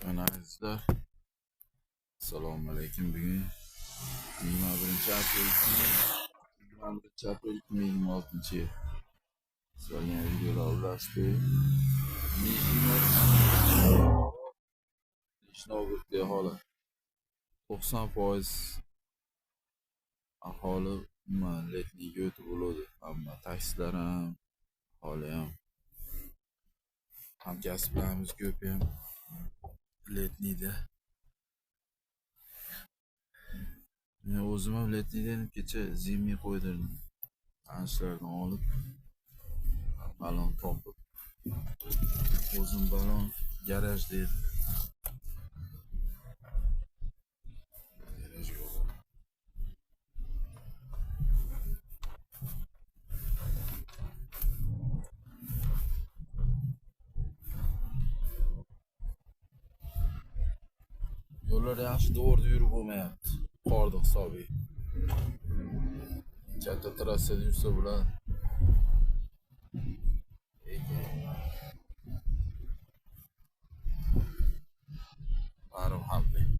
Mana azizlar, assalomu alaykum. Bugun 21 aprel 21 aprel 2026 yil. Sizlarga videolar ulashdi. Nijniy Novgorodda aholi 90% aholi umuman летний ga o'tib bo'ladi. Hamma taksilar ham, aholi ham, hamkasblarimiz ko'p ham летний da. Men o'zim ham летний da edim, kecha зимний qo'ydirdim. Tanishlardan olib, balon topib. O'zim balon garajda edi. Garajga oldim. Yo'llar yaxshi, to'g'ri yurib bo'lmayapti. Qorni hisobiga. Katta trassada yursa bo'ladi.